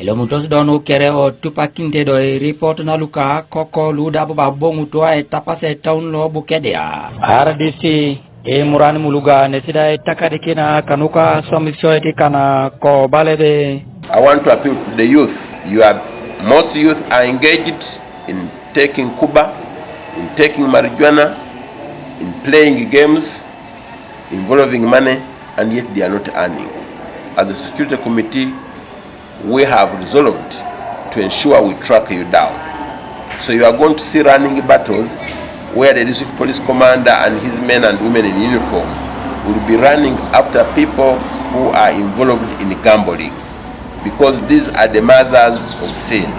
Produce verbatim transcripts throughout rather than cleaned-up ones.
Ilomutos do nu kere o tupakinite do iripot na luka koko lu da bobo aboŋutu aitapas etaun lo Bukedea. R D C Imuran Muluga nesi da itakadikina kanuka swamisioit kana ko bala ebe. I want to appeal to the youth. You are, most youth are engaged in taking kuba, in taking marijuana, in playing games involving money, and yet they are not earning. As a security committee, we have resolved to ensure we track you down. So you are going to see running battles where the district police commander and his men and women in uniform will be running after people who are involved in gambling, because these are the mothers of sin,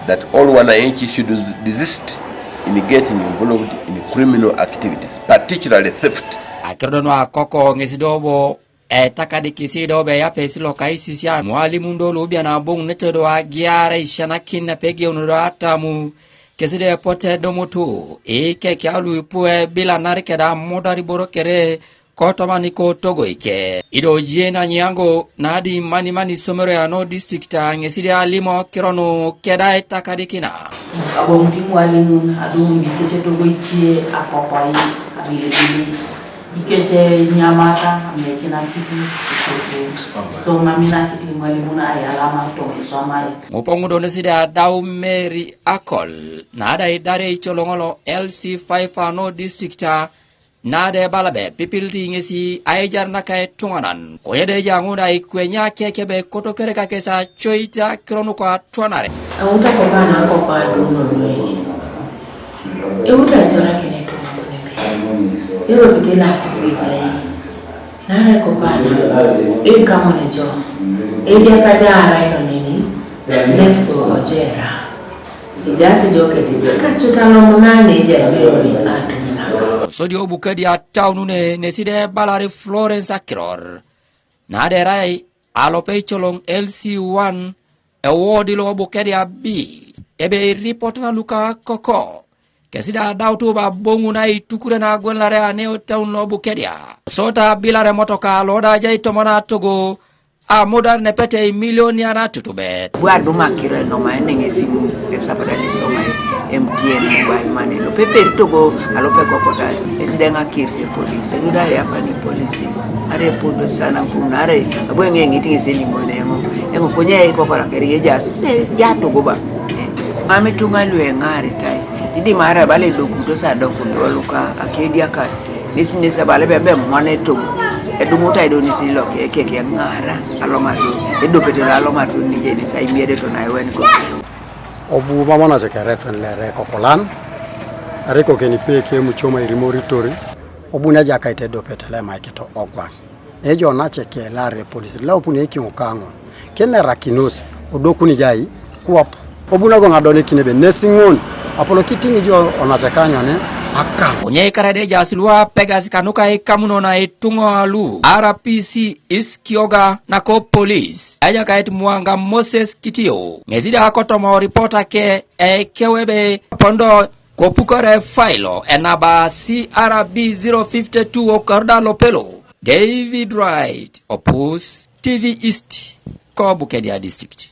that all wananchi should desist in getting involved in criminal activities, particularly theft. Akiro do nu akoko ŋesi do bo etakadikisi do be yapesi loka isisian mwalimun do lu biana aboŋunete do agiara isisianakin napegeun do atamu kesi do epote domutu ikeke alu ipu ebilanar keda amodar iboro kere kotoma niko togoike. Ido jie na nyiango na adi mani mani somero ya no district a ŋesi de alimo kironu keda itakadikina. Aboŋuti mwalimun adumun ikece togoicie akokoi abilibili ikece nyamata amekina kitu icoku so ŋaminakiti mwalimun ayalama toŋ iswamai. Ŋupoŋu do nesi de adau Mary Akol na ada idare icoloŋolo L C five a no district a na de bala be pipiliti ŋesi aijar naka etuŋanan konye de ejaŋu da ikwenya kekebe koto kereka kesi acoit akiro nuko atwanare. Euta kopa na kopa aduno noi. Euta ecora kene tuŋa kunebe. Erobite la kopa ejai. Nare kopa na ikamunejo. Edia kaja arai no neni. Next to ojera. Ejaas ijo kedipe kacut alomunaan ejai beno atum naka. Kosodi o Bukedea ataunune nesi de ebalari Florence Akiror na de erai alope icoloŋ L C one ewodi lo Bukedea B ebe iripot na luka koko kesi da adautu baboŋu na itukure na agwelare ane otaun lo Bukedea. Sota abilare motoka lo da ajai tomon atogo amudar nepete imilionian atutubet. Bu adum akiro enoma eneŋ esimu esapada nisoŋai M T N mobile money lo peperi togo alope kokota esideŋ akir ke polis eduda yapani polisi are epudo sana mpuna are abu eŋe eŋit ŋes elimon eŋo eŋo konye ikokorak eri ejas ja togo ba mam ituŋa lu eŋaritai idim are bala edokutos adokuto luka akediakar Nesi nesi abala ebe ebe mwana etogo edumutai do nesi loke ekeke ŋara aloŋatu edopete lo aloŋatu nije nesi aimiedeto na eweniko. Obu mama nace keret fen lere kokolan ariko keni peke mucoma irimoritori. Obu nejakait edopete lemaikito ogwaŋ. Ejo nace kelare polis laupuni ekiŋo kaŋo kinerakinos odokuni jai kuwap. Obu nago ŋadonekin ebe nesi ŋun apolo kitiŋ ijo onace kanyone akaŋ. Konye ikarade ejaas luapegasi kanuka ikamuno na ituŋa lu R P C isikioga nako polis ejakait Mwanga Moses Kitio ŋesi da kotoma oripota ke ekeu ebe pondo kopukore failo enaba C R B zero fifty two okaru da lopelo. David Wright Opus, T V East, ko Bukedea District.